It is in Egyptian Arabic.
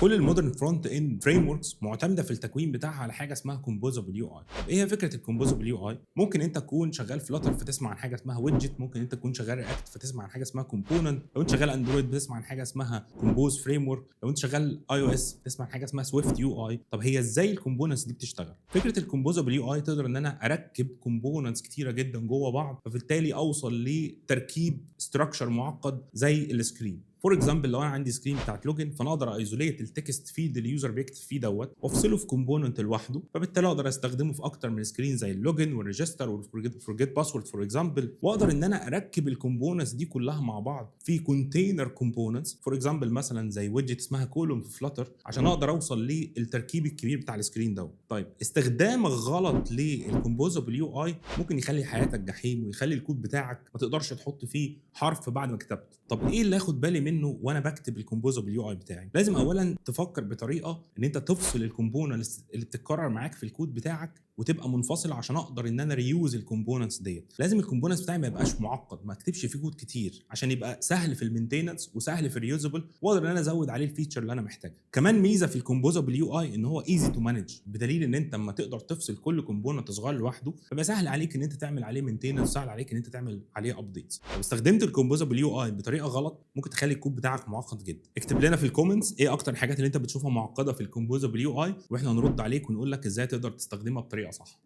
كل ال modern front end frameworks معتمدة في التكوين بتاعها على حاجة اسمها composable UI. طب ايه هي فكرة ال composable UI؟ ممكن انت تكون شغال Flutter فتسمع عن حاجة اسمها widget، ممكن انت تكون شغال React فتسمع عن حاجة اسمها component، لو انت شغال Android بتسمع عن حاجة اسمها Compose framework، لو انت شغال iOS بتسمع عن حاجة اسمها SwiftUI. طب هي ازاي ال components دي بتشتغل؟ فكرة ال composable UI تقدر ان انا اركب components كتيرة جدا جوه بعض، فبالتالي اوصل لتركيب structure معقد زي ال screen. for example، لو انا عندي screen بتاعت login، فانا اقدر isolate ال text field اللي ال user بيكتب فيه دوت وافصله في component لوحده، فبالتالي اقدر استخدمه في اكتر من screen زي ال login وال register وال forget password for example. واقدر ان انا اركب ال components دي كلها مع بعض في container components، for example مثلا زي widget اسمها column في Flutter، عشان اقدر اوصل للتركيب الكبير بتاع ال screen دوت. طيب، استخدامك غلط لل composable UI ممكن يخلي حياتك جحيم ويخلي الكود بتاعك ما تقدرش تحط فيه حرف بعد ما كتبت. طب ايه اللي اخد بالي منه وانا بكتب ال composable UI بتاعي؟ لازم اولا تفكر بطريقة ان انت تفصل ال components اللي بتتكرر معاك في الكود بتاعك وتبقى منفصله، عشان اقدر ان انا reuse ال components ديت. لازم ال components بتاعي ما يبقاش معقد، ما اكتبش فيه كود كتير، عشان يبقى سهل في ال maintenance وسهل في ال reusable، واقدر ان انا ازود عليه ال feature اللي انا محتاجها. كمان ميزة في ال composable UI ان هو easy to manage، بدليل ان انت اما تقدر تفصل كل component صغير لوحده، فبقى سهل عليك ان انت تعمل عليه maintenance، سهل عليك ان انت تعمل عليه updates. لو استخدمت ال composable UI بطريقة غلط ممكن تخلي الكود بتاعك معقد جدا. اكتب لنا في ال comments ايه اكتر الحاجات اللي انت بتشوفها معقدة في ال composable UI، واحنا هنرد عليك ونقول لك ازاي تقدر تستخدمها بطريقة صح.